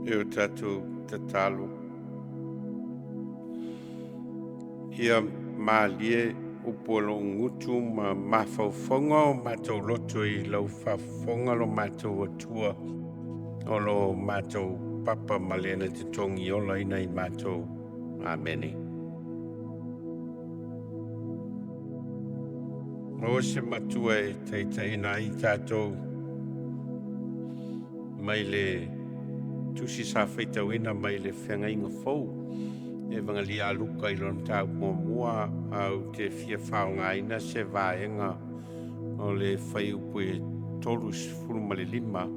E o tatou tatalo ia malie upu o lou gutu ma mafaufauga o matou loto i lau faafofoga lo matou Atua o lo matou papa ma le na te togiolaina i matou. Amene. Maua se matua e taitaiina ai tatou mai le tusi sa faitauina mai le Feagaiga Fou, Evagelia a Luka i lona mataupu muamua, a ou te fia faaaogaina se vaega o le fuaiupu e 35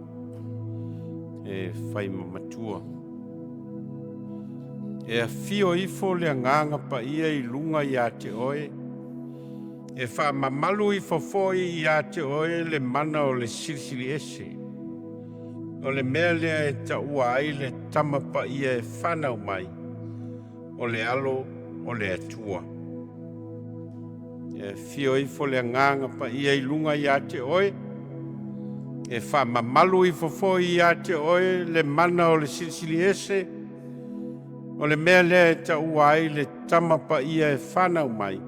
e fai ma matua. E afio ifo le Agaga Paia i luga ia te oe, e faamamalu ifo foi ia te oe le mana o le Silisili Ese. O le mea lea e taua ai le Tama Paia e fanau mai, o le Alo o le Atua. E afio ifo le Agaga Paia i luga ia te oe, e faamamalu ifo foi ia te oe le mana o le Silisili Ese, o le mea lea e taua ai le Tama Paia e fanau mai,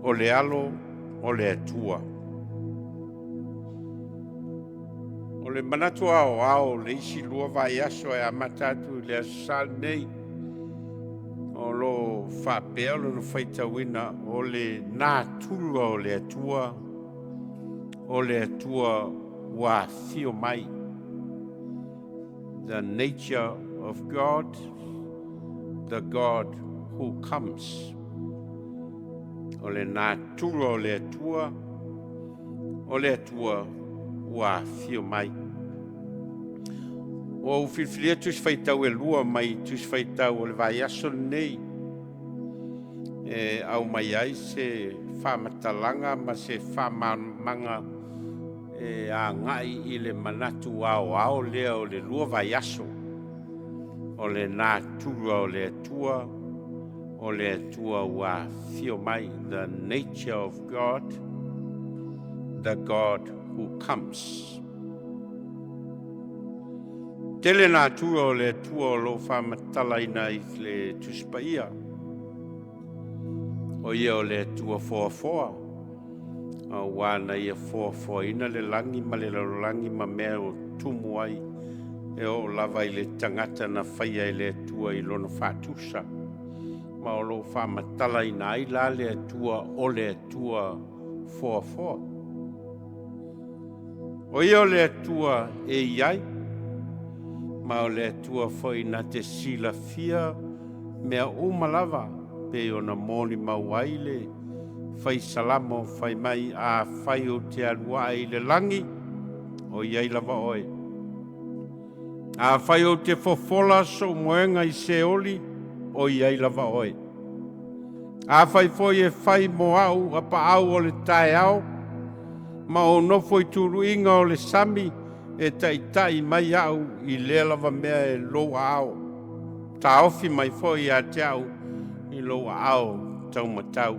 o le Alo o le Atua. O le manatu aoao o le isi 2 vaiaso e amata atu i le Aso Sa lenei, o lo o faapea lona faitauina o le natura o le Atua, o le Atua ua afio mai. The nature of God, the God who comes. O le natura o le Atua, o le Atua ua afio mai. Ua ou filifilia tusi faitau e 2 mai tusi faitau o le vaiaso lenei e au mai ai se faamatalaga ma se faamalamalamaga e agai i le manatu aoao lea o le 2 vaiaso o le natura o le Atua, o le Atua ua afio mai, the nature of God, the God who comes. Tele natura o le Atua o lo o faamatalaina i le Tusi Paia. O ia o le Atua foafoa, aua na ia foafoaina le lagi ma le lalolagi ma mea o tumu ai, e oo lava i le tagata na faia e le Atua i lona faatusa. Ma o lo o faamatalaina ai la le Atua o le Atua foafoa. O ia o le Atua e iai, ma o le Atua foi na te silafia mea uma lava, pei ona molimau ai le fai salamo fai mai, a fai o te alu ae i le lagi, o iai lava oe. A fai o te fofola sou moega i Seoli, o iai lava oe. A fai foi e fai mo au a paau o le taeao, ma o nofo i tuluiga o le sami, e taitai mai au i lea lava mea e lou aao. Taofi mai foi ia te au i lou aao taumatau.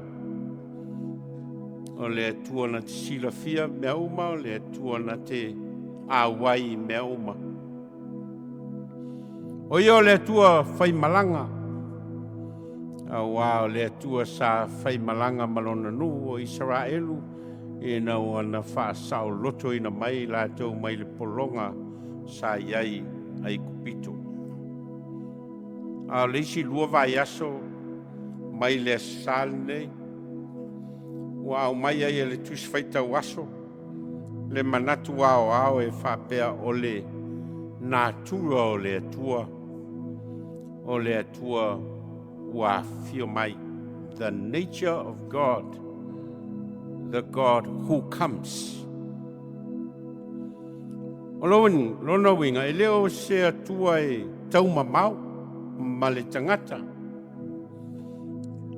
O le Atua na te silafia mea uma, o le Atua na te auai i mea uma. O ia o le Atua faimalaga, auā o le Atua sa faimalaga ma lona nuu o Isaraelu ina ua na faasaolotoina mai latou mai le pologa sa i ai Aikupito. A o le isi 2 vaiaso mai le Aso Sa lenei, ua aumai ai e le Tusi Faitau Aso le manatu aoao e faapea o le natura o le Atua, o le Atua ua afio mai. The nature of God, the God who comes. O lona uiga, e le o se Atua e taumamao ma le tagata.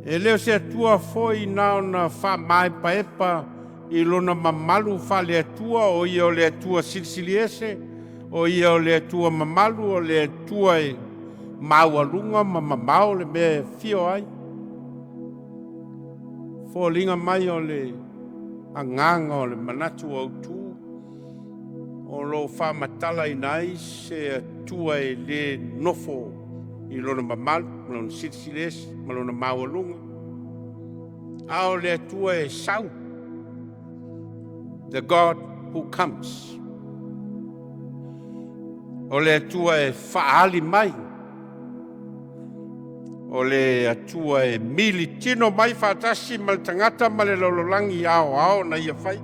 E le o se Atua foi na ona faamaepaepa i lona mamalu faale-Atua, o ia o le Atua silisili ese, o ia o le Atua mamalu, o le Atua e maualuga ma mamao le mea e fio ai. Foliga mai o le agaga o le manatu autu, o lo o faamatalaina ai se Atua e lē nofo i lona mamalu ma lona silisili ese ma lona maualuga, a o le Atua e sau, the God who comes. O le Atua e faaali mai, o le Atua e militino mai faatasi ma le tagata ma le lalolagi aoao na ia fai.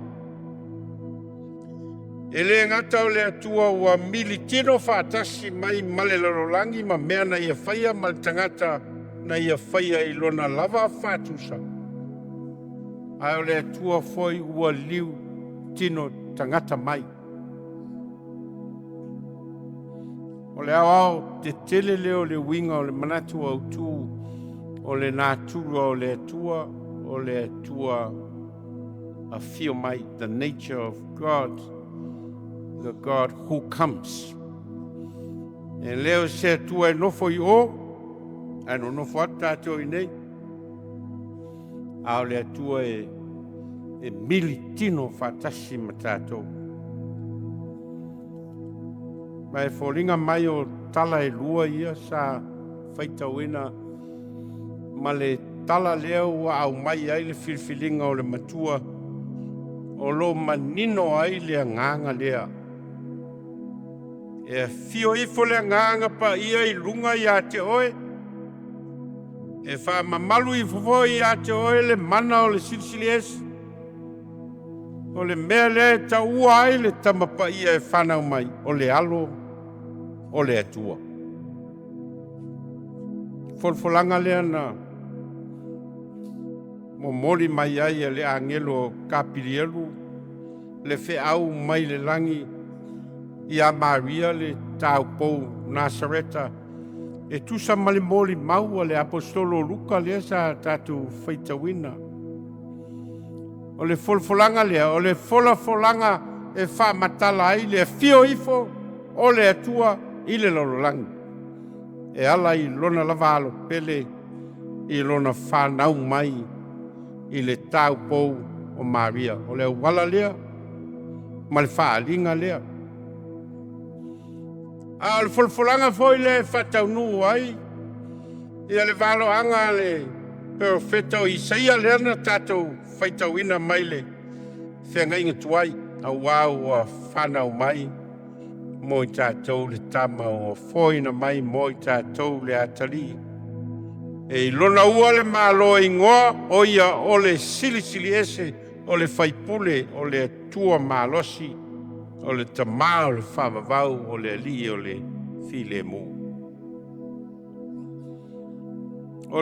E lē gata o le Atua ua militino faatasi mai ma le lalolagi ma mea na ia faia ma le tagata na ia faia i lona lava faatusa, ae o le Atua foi ua liu tino tagata mai. O le aoao tetele lea o le uiga o le manatu autu o le natura o le Atua, o le Atua afio mai, the nature of God, the God who comes. E le o se Atua e nofo i o, ae nonofo atu tatou i nei, a o le Atua e militino faatasi ma tatou. Ma e foliga mai o tala e lua ia sa faitauina ma le tala lea ua aumai ai le filifiliga o le Matua, o lo manino ai le agaga lea. E afio ifo le Agaga Paia i luga ia te oe, e faamamalu ifo foi ia te oe le mana o le Silisili Ese. O le mea lea e taua ai le Tama Paia e fanau mai, o le Alo o le Atua. Folafolaga lea na momoli mai ai e le agelo Kapilielu le feau mai le lagi ia Maria le taupou Nasareta, e tusa ma le molimau a le aposetolo o Luka lea sa tatou faitauina. O le folafolaga lea, o le folafolaga e faamatala ai le afio ifo o le Atua i le lalolagi, e ala i lona lava alo pele i lona fanau mai i le taupou o Maria. O le auala lea ma le faaaliga lea. A o le folafolaga foi lea e faataunuu ai ia le valoaga a le perofeta o Isaia lea na tatou faitauina mai le feagaiga tuai, auā ua fanau mai mo i tatou le tama, ua foina mai mo i tatou le atalii, e i lona ua le Malo e igoa o ia o le Silisili Ese, o le Faipule, o le Atua Malosi, o le Tamā o le Faavavau, o le Alii o le Filemu. O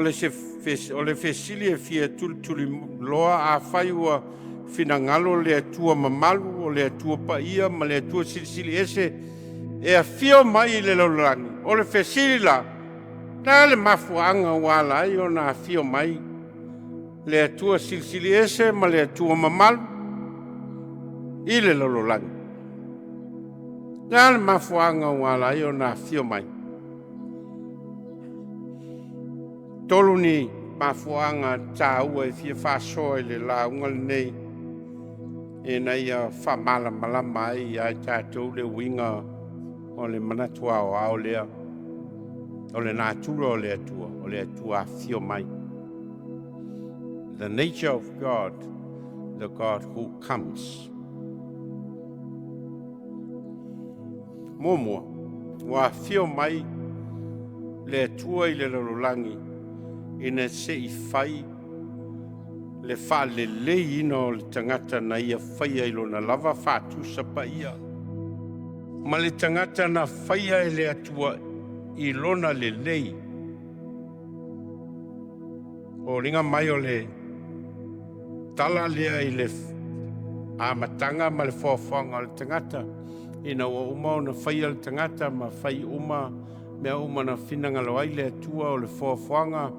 le fesili e fia tulituliloa, afai ua finagalo le Atua mamalu, o le Atua paia ma le Atua Silisili Ese e afio mai i le lalolagi, o le fesili la, le a le mafuaaga ua ala ai ona afio mai le Atua Silisili Ese ma le Atua mamalu i le lalolagi? Le a le mafuaaga ua ala ai ona afio mai? Tolu ni mafuaaga taua e fia faasoa i le lauga lenei ina ia faamalamalama ai ia i tatou le uiga o le manatu aoao lea, o le natura o le Atua, o le Atua afio mai. The nature of God, the God who comes. Muamua, ua afio mai le Atua i le lalolagi ina se i fai le faaleleiina o le tagata na ia faia i lona lava faatusa paia, ma le tagata na faia e le Atua i lona lelei. Foliga mai o le tala lea i le amataga ma le foafoaga o le tagata, ina ua uma ona faia le tagata ma fai uma mea uma na finagalo ai le Atua, o le foafoaga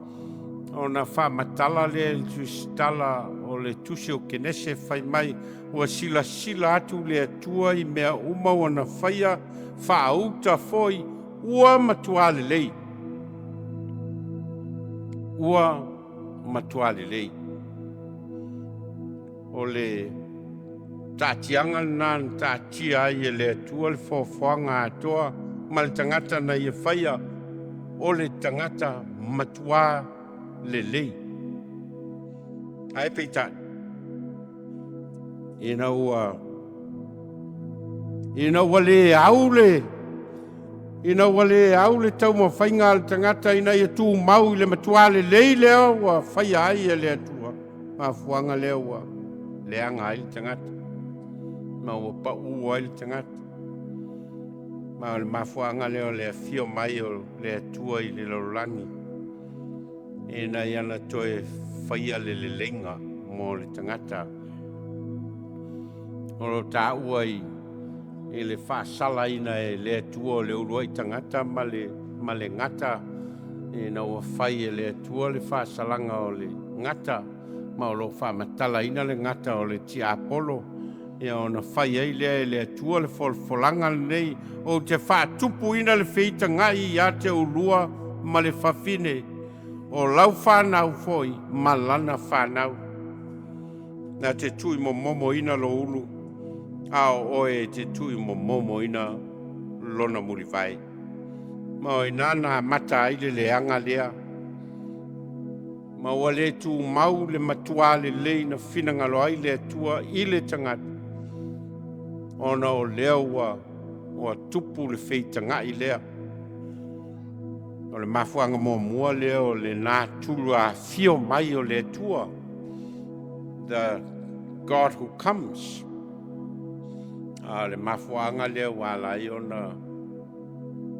ona faamatala lea i le tusitala o le tusi o Kenese, fai mai ua silasila atu le Atua i mea uma ua na faia, faauta foi ua matuā lelei. Ua matuā lelei. O le taatiaga lena na taatia ai e le Atua le foafoaga atoa ma le tagata na ia faia o le tagata matuā lelei. Ae peitai, ina ua ina ua le au le ina ua le au le taumafaiga a le tagata ina ia tumau i le matuā lelei lea ua faia ai e le Atua, mafuaaga lea ua leaga ai le tagata ma ua paū ai le tagata. Ma o le mafuaaga lea o le afio mai o le Atua i le lalolagi ina ia na toe faia le leleiga mo le tagata. O lo o taua i i le faasalaina e le Atua o le uluai tagata ma le ma le gata ina ua fai e le Atua le faasalaga o le gata ma o lo o faamatalaina le gata o le tiapolo, ia ona fai ai lea e le Atua le folafolaga lenei, Ou te faatupuina le feitagai ia te oulua ma le fafine, o lau fanau foi ma lana fanau. Na te tuuimomomoina lou ulu, a o oe e te tuuimomomoina lona mulivae. Ma o i ina na amata ai le leaga lea, ma ua le tumau le matuā lelei na finagalo ai le Atua i le tagata, ona o lea ua ua tupu le feitagai lea. O le mafuaaga muamua lea o le natura afio mai o le Atua, the God who comes. A o le mafuaaga lea ua ala ai ona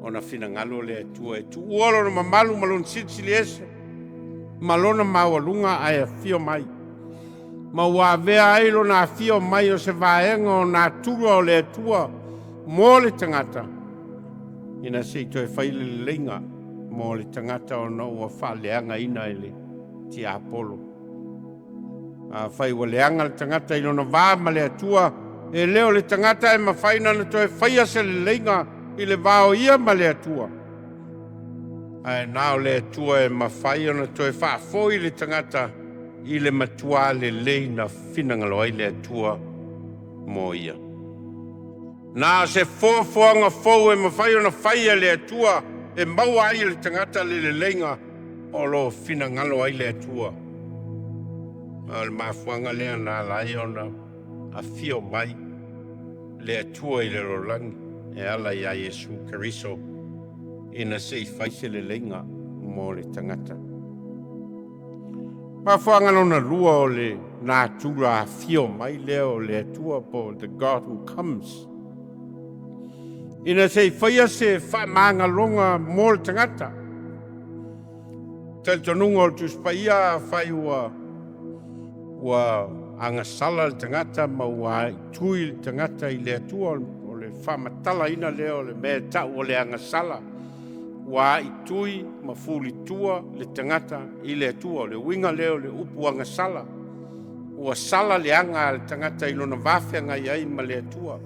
ona finagalo le Atua e tuua lona mamalu ma lona silisili ese ma lona maualuga ae afio mai. Ma ua avea ai lona afio mai o se vaega o natura o le Atua mo le tagata, ina se i toe fai le leleiga mo le tagata ona ua faaleagaina e le tiapolo. Afai ua leaga le tagata i lona va ma le Atua, e le o le tagata e mafai ona toe faia se leleiga i le va o ia ma le Atua, ae na o le Atua e mafai ona toe faafoi le tagata i le matuā lelei na finagalo ai le Atua mo ia. Na o se foafoaga fou e mafai ona faia e le Atua e maua ai e le tagata le leleiga o lo o finagalo ai le Atua. Ma o le mafuaaga lea na ala ai ona afio mai le Atua i le lalolagi e ala iā Iesu Keriso ina se i fai se leleiga mo le tagata. Mafuaaga lona lua o le natura afio mai lea o le Atua po o the God who comes. Ina se i faia se faamagaloga mo le tagata. Talitonuga o le Tusi Paia afai ua ua agasala le tagata ma ua aitui le tagata i le Atua, o le faamatalaina lea o le mea e tau o le agasala, ua aitui ma fulitua le tagata i le Atua. O le uiga lea o le upu agasala, ua sala le aga a le tagata i lona va feagai ai ma le Atua.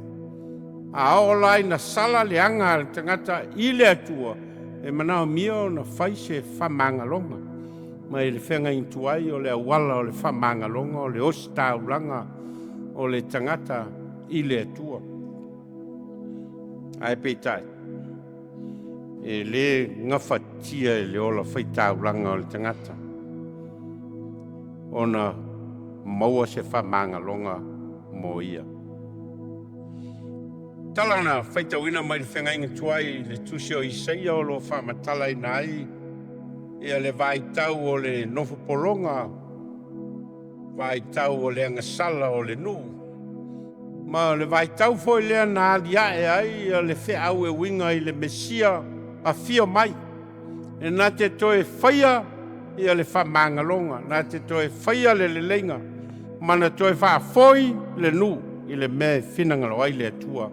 A oo la ina sala le aga a le tagata i le Atua, e manaomia ona fai se faamagaloga. Ma i le feagaiga tuai o le auala o le faamagaloga o le ositaulaga o le tagata i le Atua. Ae peitai, e le gafatia e le ola faitaulaga o le tagata ona maua se faamagaloga mo ia. Tala na faitauina mai le feagaiga tuai i le tusi o Isaia o lo o faamatalaina ai ia le vaitau o le nofopologa, vaitau o le agasala o le nuu, ma o le vaitau foi lea na aliae ai le feau e uiga i le Mesia afio mai, e na te toe faia ia le faamagaloga, na te toe faia le leleiga, ma na toe faafoi le nuu i le mea e finagalo ai le Atua.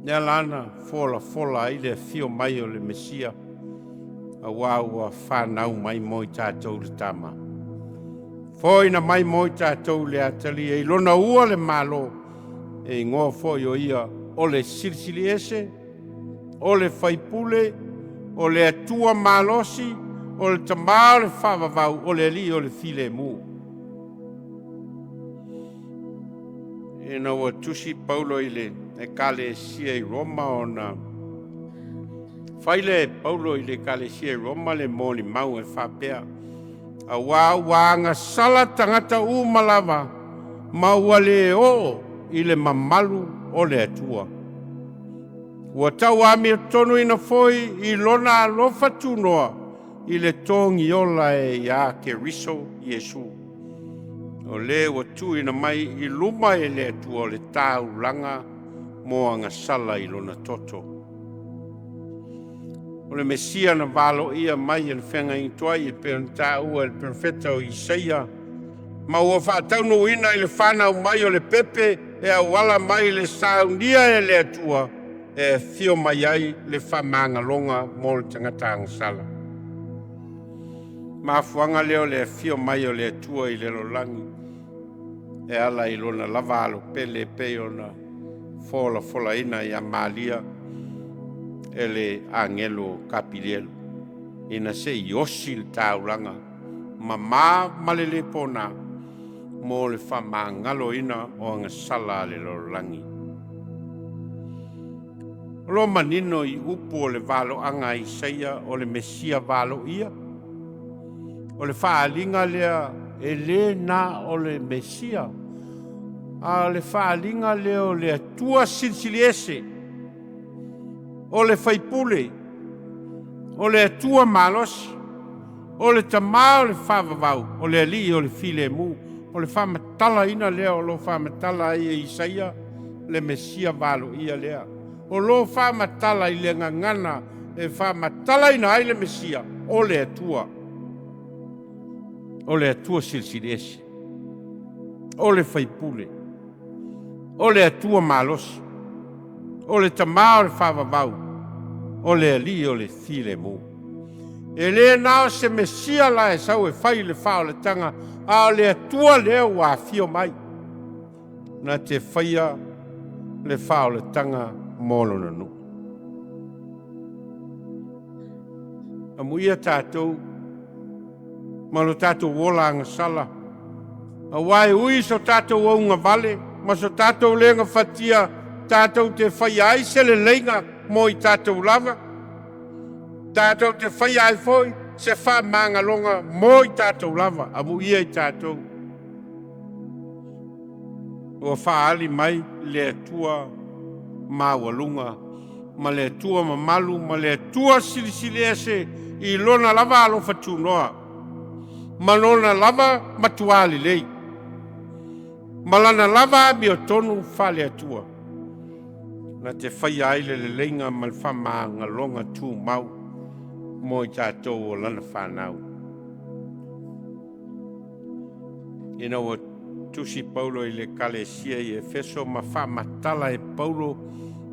Lea la na folafola ai le afio mai o le Mesia, auā ua fanau mai mo i tatou le tama. Foina mai mo i tatou le atalia i lona ua le Malo, e igoa foi o ia o le Silisili Ese, o le Faipule, o le Atua Malosi, o le Tamā o le Faavavau, o le Alii o le Filemu. Ina ua tusi Paulo i le Ekalesia i Roma ona fai lea e Paulo i le Ekalesia i Roma le molimau e faapea, Auā ua agasala tagata uma lava ma ua le oo i le mamalu o le Atua. Ua tauamiotonuina foi i lona alofa tunoa i le togiola e iā Keriso Iesu. O le ua tuuina mai i luma e le Atua o le taulaga mo agasala i lona toto. O le Mesia na valoia mai e le feagaiga tuai e pei ona taua e le perofeta o Isaia, ma ua faataunuuina i le fanau mai o le pepe e auala mai i le saunia e le Atua e afio mai ai le faamagaloga mo le tagata agasala. Mafuaaga lea o le afio mai o le Atua i le lalolagi e ala i lona lava alo pele e pei ona folafolaina ia Malia e le agelo Kapilielu ina se i osi le taulaga mamā ma le lē pona mo le faamagaloina o agasala a le lalolagi. O lo o manino i upu o le valoaga a Isaia o le Mesia valoia, o le faaaliga lea e lē na o le Mesia, a o le faaaliga lea o le Atua Silisili Ese, o le Faipule, o le Atua Malosi, o le Tamā o le faavavau, o le Alii o le Filemu. O le faamatalaina lea o lo o faamatala ai e Isaia le Mesia valoia lea. O lo o faamatala i le gagana e faamatalaina ai le Mesia o le Atua, o le Atua Silisili Ese, o le Faipule, o le Atua Malosi, o le Tamā o le faavavau, o le Alii o le Filemu. E lē na o se Mesia la e sau e fai le faaolataga, a o le Atua lea ua afio mai na te faia le faaolataga mo lona nuu. Amuia tatou ma lo tatou ola agasala, auā e ui so tatou augavale ma so tatou le gafatia tatou te faia ai se leleiga mo i tatou lava, tatou te faia ai foi se faamagaloga mo i tatou lava. Amuia i tatou ua faaali mai le Atua maualuga ma le Atua mamalu ma le Atua Silisili Ese i lona lava alofa tunoa ma lona lava matuā lelei ma lana lava amiotonu faale-Atua na te faia ai le leleiga ma le faamagaloga tumau mo i tatou o lana fanau. Ina ua tusi Paulo i le Ekalesia i Efeso ma faamatala e Paulo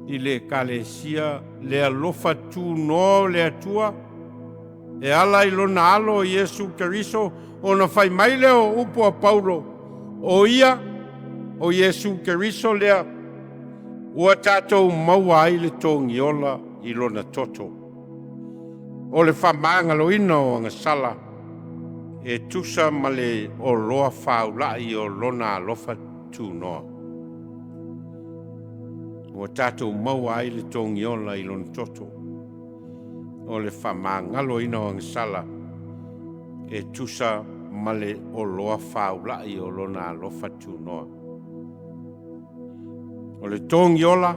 i le Ekalesia le alofa tunoa o le Atua e ala i lona alo o Iesu Keriso, ona fai mai lea o upu a Paulo, o ia, o Iesu Keriso lea, ua tatou maua ai le togiola i lona toto, o le faamagaloina o agasala e tusa ma le oloa faula'i o lona alofa tunoa. Ua tatou maua ai le togiola i lona toto, o le faamagaloina o agasala e tusa ma le oloa faula'i o lona alofa tunoa. O le togiola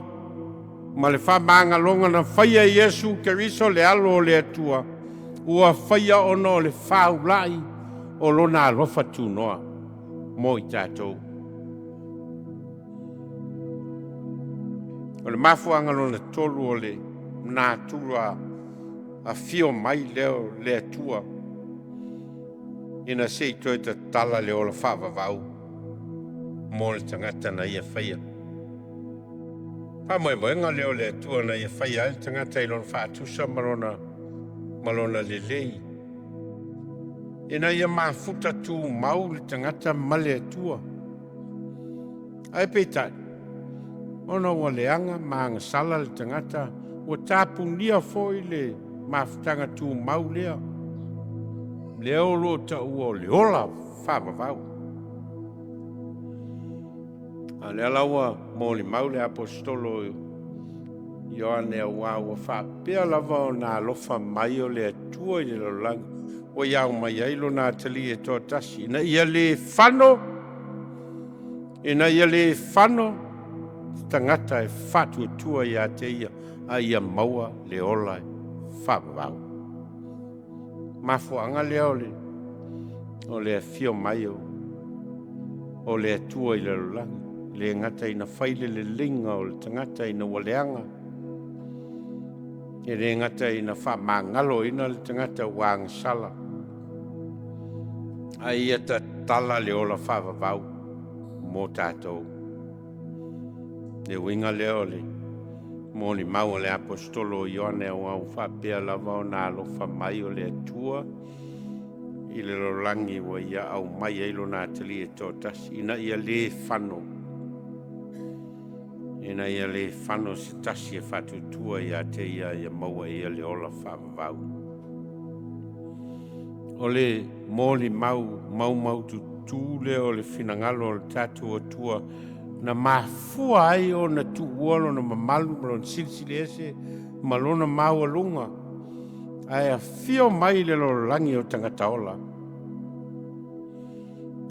ma le faamagaloga na faia e Iesu Keriso le Alo o le Atua, ua faia ona o le faula'i o lona alofa tunoa mo i tatou. O le mafuaaga lona tolu o le natura afio mai lea o le Atua ina se i toe tatala le ola faavavau mo le tagata na ia faia. Faamoemoega lea o le Atua na ia faia ai le tagata i lona faatusa ma lona ma lona lelei, ina ia mafuta tumau le tagata ma le Atua. Ae peitai, ona ua leaga ma agasala le tagata, ua tapunia foi le mafutaga tumau lea, lea o lo o taua o le ola faavavau. A o lea la ua molimau le Aposetolo Ioane auā ua faapea lava ona alofa mai o le Atua i le lalolagi, ua ia aumai ai Lona Atalii e toatasi, ina ia lē fano, ina ia lē fano se tagata e faatuatua ia te Ia, a ia maua le ola e faavavau. Mafuaaga lea o le o le afio mai o o le Atua i le lalolagi, e le gata ina fai le leleiga o le tagata ina ua leaga, e le gata ina faamagaloina le tagata ua agasala, a ia tatala le ola faavavau mo tatou. Le uiga lea o le molimau a le Aposetolo o Ioane auā ua faapea lava ona alofa mai o le Atua i le lalolagi ua ia aumai ai Lona Atalii e toatasi, ina ia lē fano, ina ia lē fano se tasi e faatuatua ia te ia ia maua e ia le ola faavavau. O le molimau maumaututu lea o le finagalo o le tatou Atua na mafua ai ona tuua lona mamalu ma lona silisiliese ma lona maualuga ae afio mai i le lalolagi o tagata ola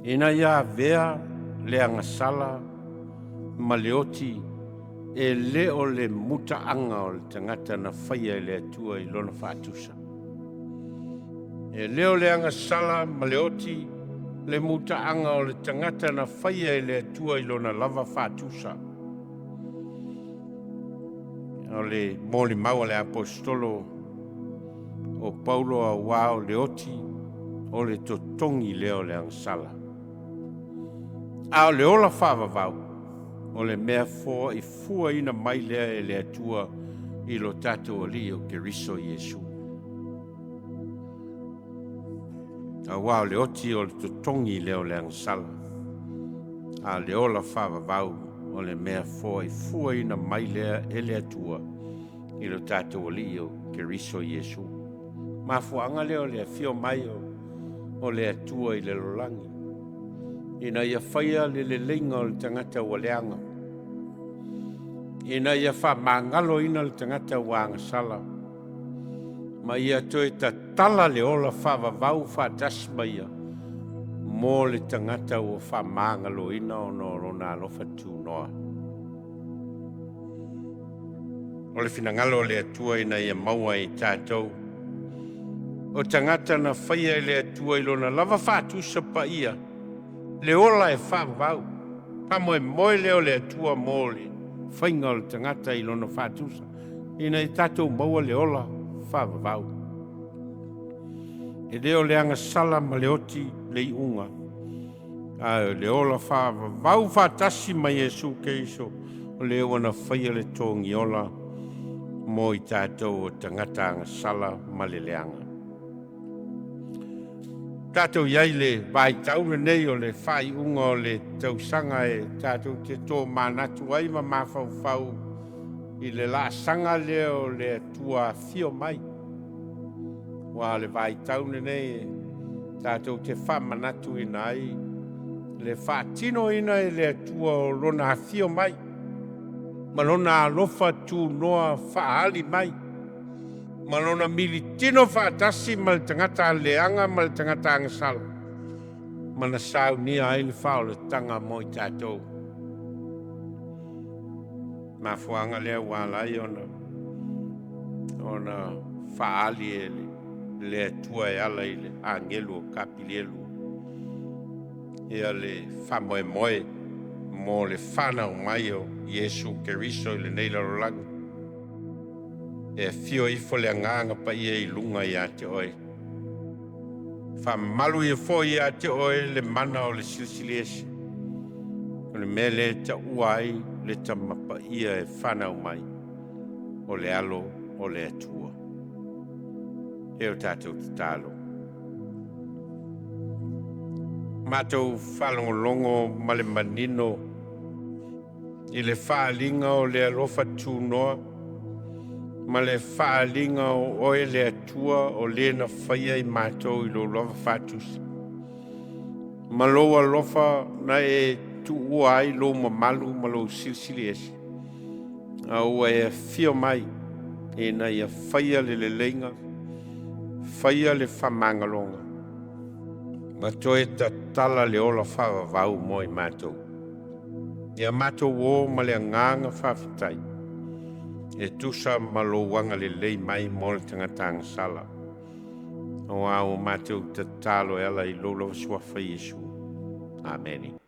ina ia avea le agasala ma le oti e le o le mutaaga o le tagata na faia e le Atua i lona faatusa. E le o le agasala ma le oti le mutaaga o le tagata na faia e le Atua i lona lava faatusa. O le molimau a le Aposetolo o Paulo auā o le oti o le totogi lea o le agasala. A o le ola faavavau, o le mea foaifuaina mai lea e le Atua i lo tatou Alii o Keriso Iesu. Auā o le oti o le totogi lea o le agasala, a o le ola faavavau o le mea foaifuaina mai lea e le Atua i lo tatou Alii o Keriso Iesu. Mafuaaga lea o le afio mai o le Atua i le lalolagi, ina ia faia le leleiga o le tagata ua leaga, ina ia faamagaloina le tagata ua agasala, ma ia toe tatala le ola faavavau faatasi ma ia mo le tagata ua faamagaloina ona o lona alofa tunoa. O le finagalo o le Atua ina ia maua e i tatou o tagata na faia e le Atua i lona lava faatusa paia le ola e faavavau. Faamoemoe lea o le Atua mo le faiga o le tagata i lona faatusa, ina ia tatou maua le ola faavavau. E le o le agasala ma le oti le iuga, a o le ola faavavau faatasi ma Iesu Keriso o le ua na faia le togiola mo i tatou o tagata agasala ma le leaga. Tatou i ai le vaitau lenei o le faaiuga o le tausaga e tatou te tomanatu ai ma mafaufau i le laasaga lea o le Atua afio mai. Ua o le vaitau lenei e tatou te faamanatuina ai le faatinoina e le Atua o lona afio mai ma lona alofa tunoa faaali mai ma lona militino faatasi ma le tagata leaga ma le tagata agasala ma na saunia ai le faaolataga mo i tatou. Mafuaaga lea ua ala ai ona ona faaali e le Atua e ala i le agelu o Kapilielu ia le faamoemoe mo le fanau mai o Iesu Keriso i lenei lalolagi. E afio ifo le Agaga Paia i luga ia te oe. Faamamalu ia foi ia te oe le mana o le Silisiliese. O le mea lea e taua ai le Tama Paia e fanau mai, o le Alo o le Atua. E o tatou tatalo. Matou faalogologo ma le manino i le faaaliga o le alofa tunoa ma le faaaliga o oe le Atua o le na faia i matou i lou lava faatusa ma lou alofa na e tuua ai lou mamalu ma lou Silisili Ese, a ua e afio mai ina ia faia le leleiga, faia le faamagaloga, ma toe tatala le ola faavavau mo i matou. Ia matou o ma le agaga faafetai e tusa ma lou agalelei mai mo le tagata agasala. Aua ua matou tatalo e ala i lou lava suafa Iesu. Amene.